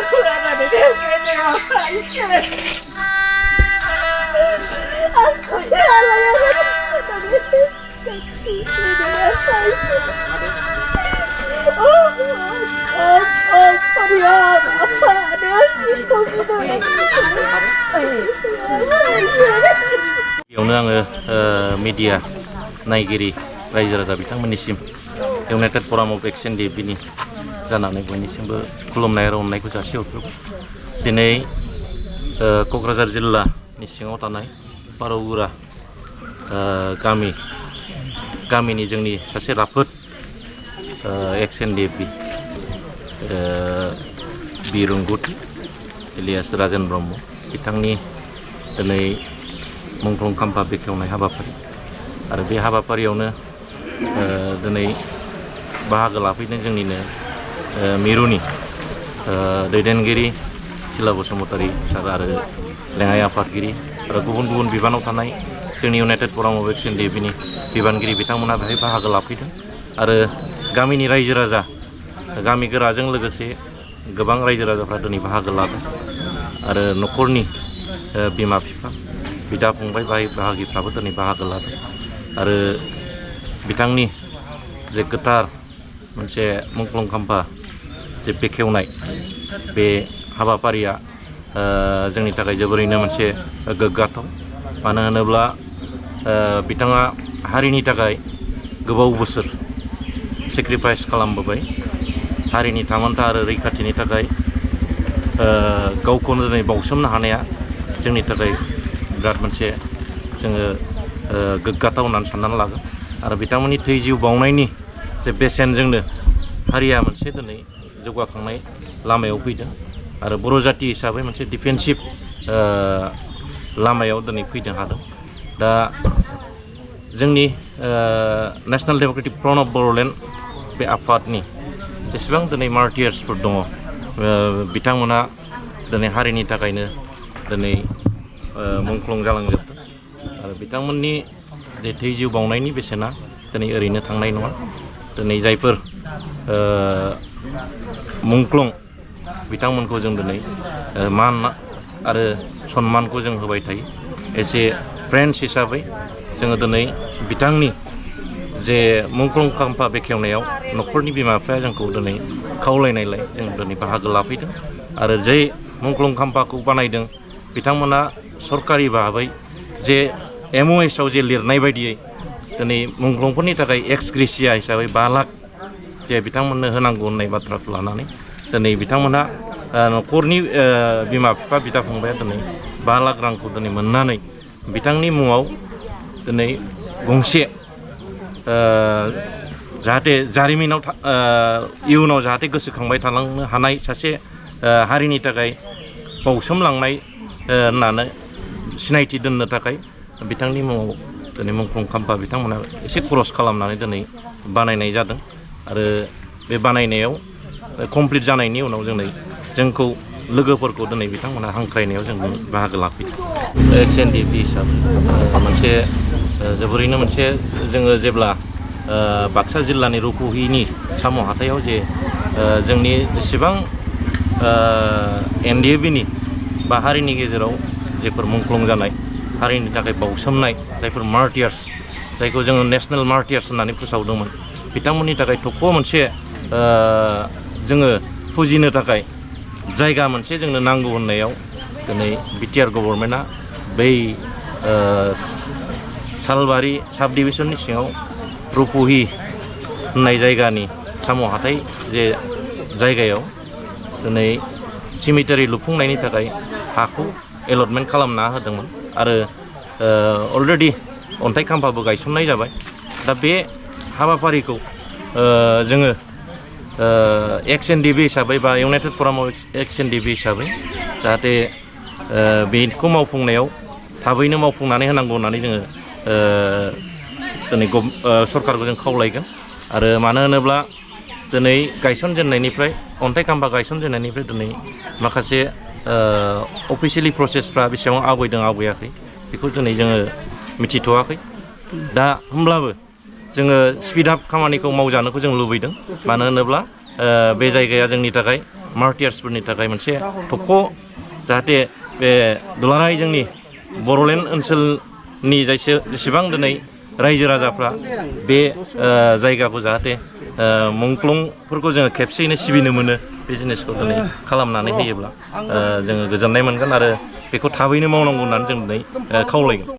Aku jalan. बेयावनो आङो media नायगिरि रायजो राजा बिथांमोननिसिम इउनाइटेड फराम अफ एक्सन डे बिनि जानानै बयनिसिमबो खुलुमनाय आरो अननायखौ जासिहरबाय। दिनै क'क्राझार जिल्लानि सिङाव थानाय पारौगुरा गामिनि जोंनि सासे राफोद एक्सन डे बिरोंगथि इलियास राजेन ब्रह्म बिथांनि दिनै मुंख्लं खाम्फा बेखेवनाय हाबाफारि आरो बे हाबाफारियावनो दिनै बाहागो लाफैदों जोंनिनो मिरुनि दैदेनगिरि सिला बसुमतारी सार आरो लेङाइ आफादगिरि आरो गुबुन गुबुन बिबानाव थानाय जोंनि इउनाइटेड फराम अफ एक्सन डे बिनि बिबानगिरि बिथांमोना बेहाय बाहागो लाफैदों आरो गामिनि रायजो राजा गामि गोराजों लोगोसे गोबां रायजो राजाफ्रा दिनै बाहागो लादों आरो न'खरनि बिमा बिफा बिदा फंबाय भाइ बाहागिफ्राबो दिनै बाहागो लादों आरो बिथांनि जे गोथार मोनसे मुंख्लं खाम्फा जे बेखेवनाय बे हाबाफारिया जोंनि थाखाय जोबोरैनो मोनसे गोग्गाथाव। मानो होनोब्ला बिथाङा हारिनि थाखाय गोबाव बोसोर सेक्रिफाइस खालामबोबाय, हारिनि थामोनथा आरो रैखाथिनि थाखाय गावखौनो दिनै बावसोमनो हानाया जोंनि थाखाय बिराद मोनसे जोङो गोग्गाथाव होननानै साननानै लागोन आरो बिथांमोननि थै जिउ बावनायनि जे बेसेनजोंनो हारिया मोनसे दिनै जौगाखांनाय लामायाव फैदों आरो बर' जाथि हिसाबै मोनसे डिफेन्सिभ लामायाव दिनै फैनो हादों। दा जोंनि national democratic front of Bodoland बे आफादनि जेसेबां दिनै मार्टियार्सफोर दङ बिथांमोना दिनै हारिनि थाखायनो दिनै मुंख्लं जालांजोबदों आरो बिथांमोननि जे थै जिउ बावनायनि बेसेना दिनै ओरैनो थांनाय नङा। दिनै जायफोर मुंख्लं बिथांमोनखौ जों दिनै मान आरो सन्मानखौ जों होबाय थायो। एसे फ्रेन्ड्स हिसाबै जोङो दिनै बिथांनि जे मुंख्लं खाम्फा बेखेवनायाव न'खरनि बिमा बिफाया जोंखौ दिनै खावलायनायलाय जों दिनै बाहागो लाफैदों आरो जै मुंख्लं खाम्फाखौ बानायदों बिथांमोना सरकारि भाबै जे MOS-आव जे लिरनाय बायदियै दिनै मुंख्लंफोरनि थाखाय एक्स ग्रेसिया हिसाबै 5 लाख जे बिथांमोननो होनांगौ होननाय बाथ्राखौ लानानै दिनै बिथांमोना न'खरनि बिमा बिफा बिदा फंबाया दिनै 5 लाख रांखौ दिनै मोननानै बिथांनि मुङाव दिनै गंसे जाहाथे जारिमिनाव इयुनाव जाहाथे गोसोखांबाय थालांनो हानाय सासे हारिनि थाखाय बावसोमलांनाय होननानै सिनायथि दोननो थाखाय बिथांनि मुङाव दिनै मुंख्लं खाम्फा बिथांमोना एसे खरस खालामनानै दिनै बानायनाय जादों आरो बे बानायनायाव कमप्लिट जानायनि उनाव जोंखौ लोगोफोरखौ दिनै बिथांमोना हांख्रायनायाव जों बाहागो लाफैदों। एक्सन डे हिसाबै मोनसे जोबोरैनो मोनसे जोङो जेब्ला बाक्सा जिल्लानि रुपहिनि साम' हाथायाव जे जोंनि जेसेबां NDA-बिनि बा हारिनि गेजेराव जेफोर मुंख्लं जानाय हारिनि थाखाय बावसोमनाय जायफोर मार्टियार्स जायखौ जोङो नेशनेल मार्टियार्स होननानै फोसावदोंमोन बिथांमोननि थाखाय थख' मोनसे जोङो फुजिनो थाखाय जायगा मोनसे जोंनो नांगौ होननायाव दिनै BTR गभर्नमेन्टआ बै सालबारि साब डिभिजननि सिङाव रुपहि होननाय जायगानि साम' हाथाय जे जायगायाव दिनै सिमिटारि लुफुंनायनि थाखाय हाखौ एलटमेन्ट खालामना होदोंमोन आरो अलरेडि अन्थाइ खाम्फाबो गायसननाय जाबाय। दा बे हाबाफारिखौ जोङो एक्सन डे हिसाबै बा इउनाइटेड फराम अफ एक्सन डे हिसाबै जाहाथे बेखौ मावफुंनायाव थाबैनो मावफुंनानै होनांगौ होननानै जोङो दिनै सरकारखौ जों खावलायगोन आरो मानो होनोब्ला दिनै गायसनजेननायनिफ्राय अन्थाइ खाम्फा गायसनजेननायनिफ्राय दिनै माखासे अफिसियेलि प्रसेसफ्रा बेसेबां आवगायदों आवगायाखै बेखौ दिनै जोङो मिथिथ'वाखै। दा होमब्लाबो जोङो स्पिड आप खामानिखौ मावजानोखौ जों लुबैदों। मानो होनोब्ला बे जायगाया जोंनि थाखाय मार्टियार्सफोरनि थाखाय मोनसे थख' जाहाथे बे दुलाराय जोंनि बर'लेण्ड ओनसोलनि जेसेबां दिनै रायजो राजाफ्रा बे जायगाखौ जाहाथे मुंख्लंफोरखौ जोङो खेबसेयैनो सिबिनो मोनो बे जिनिसखौ दिनै खालामनानै होयोब्ला जोङो गोजोननाय मोनगोन आरो बेखौ थाबैनो मावनांगौ होननानै जों दिनै खावलायगोन।